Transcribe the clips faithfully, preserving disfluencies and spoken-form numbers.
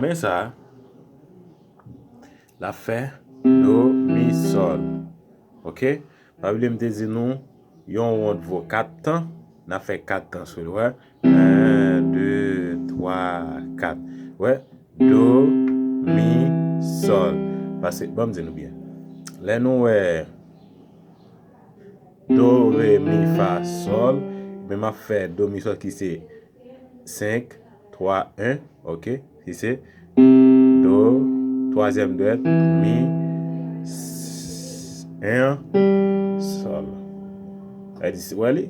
Men sa, l ap fè do, mi, sòl. Oke? Pa bliye m te di nou, yon won vo kat tan, n ap fè kat tan sou li, wè. En, de, twa, kat. Wè, do, mi, sòl. Paske, ban m di nou byen. Lè nou wè do, re, mi, fa, sòl, men m ap fè do, mi, sòl ki se senk, twa, en, oke, ki se do, twazyèm dwèt, mi, s-, en, sòl. Sa di, wè li?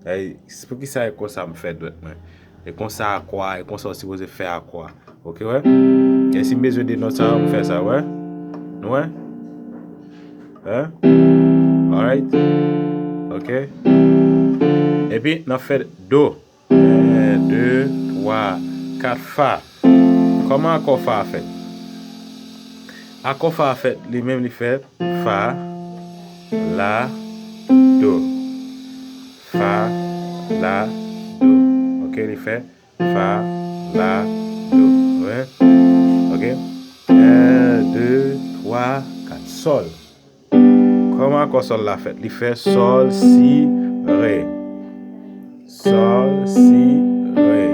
Sa di, se poukisa e konsa m fè dwèt mwen? E konsa akwa, e konsa w sipoze fè akwa. Oke, wè? E si m bezwen de nòt sa, m fè sa, wè? Nou wè? Hein? Alright? Oke. Epi, n ap fè do. En, de, twa, kat, fa. Kòman akò fa a fèt? Akò fa a fèt, li menm li fè fa, la, do. Fa, la, do. Oke, li fè fa, la, do. Oke? Oke? En, de, twa, kat. Sòl. Kòman akò sòl la fèt? Li fè sòl, si, re. Sòl, si, re.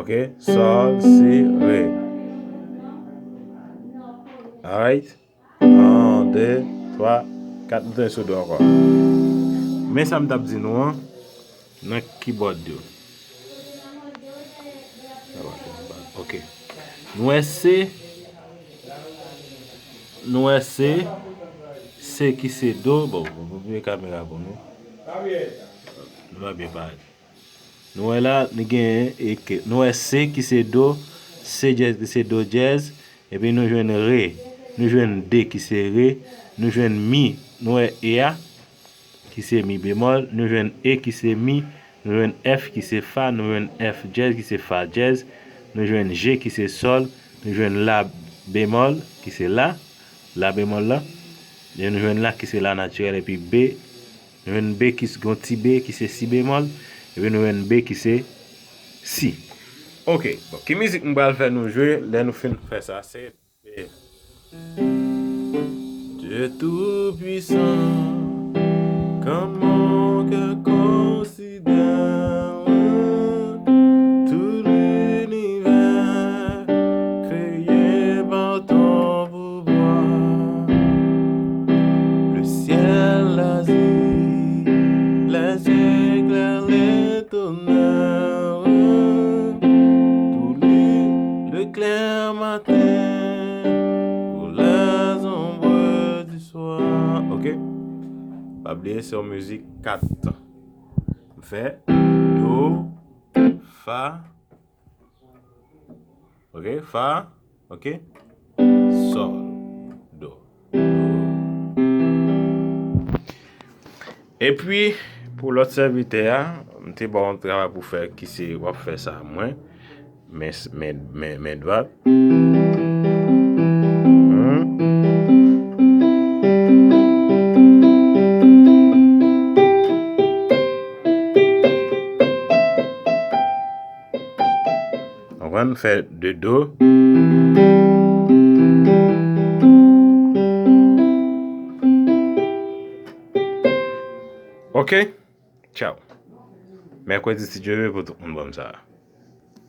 Oke? Sòl, si, re. Alright? En, de, twa, kat. Nou tounen sou do ankò. Men sa m t ap di nou an, nan kibòd yo. Ok. Nou wè C. Nou wè C. C ki se do. Bon, bon, bon, vire kamera pou nou. Nou pa byen parèt. Nou wè la, li genyen, e ke, nou wè C ki se do, C dyèz ki se do dyèz, epi nou jwenn re, nou jwenn D ki se re, nou jwenn mi, nou wè E a, ki se mi bemòl, nou jwenn E ki se mi, nou jwenn F ki se fa, nou jwenn F dyèz ki se fa dyèz, nou jwenn G ki se sòl, nou jwenn la bemòl, ki se la, la bemòl la, e nou jwenn la ki se la natirèl, epi B, nou jwenn B ki s-, gon ti B ki se si bemòl, epi nou jwenn B ki se si. Ok, bon, ki mizik m pral fè nou jwe lè nou fin fè sa? Se Dieu Tout-Puissant, comme mon cœur considère tout l'univers créé par ton pouvoir. Le ciel, la terre, les éclairs, les tonnerres, tout le, le clair matin, pour les ombres du soir. Ok? Pa bliye, se yon mizik kat tan. M fè do, fa, ok, fa, ok, sòl, do. Epi, pou lòt sèvitè a, m te ba w yon travay pou fè ki se w ap fè sa mwen. Men, men, men, men dwat. Hmm. Konprann? Fè de do. Ok? Tchaw. Mèkredi, si Dye vle, pou tout moun ban m sa.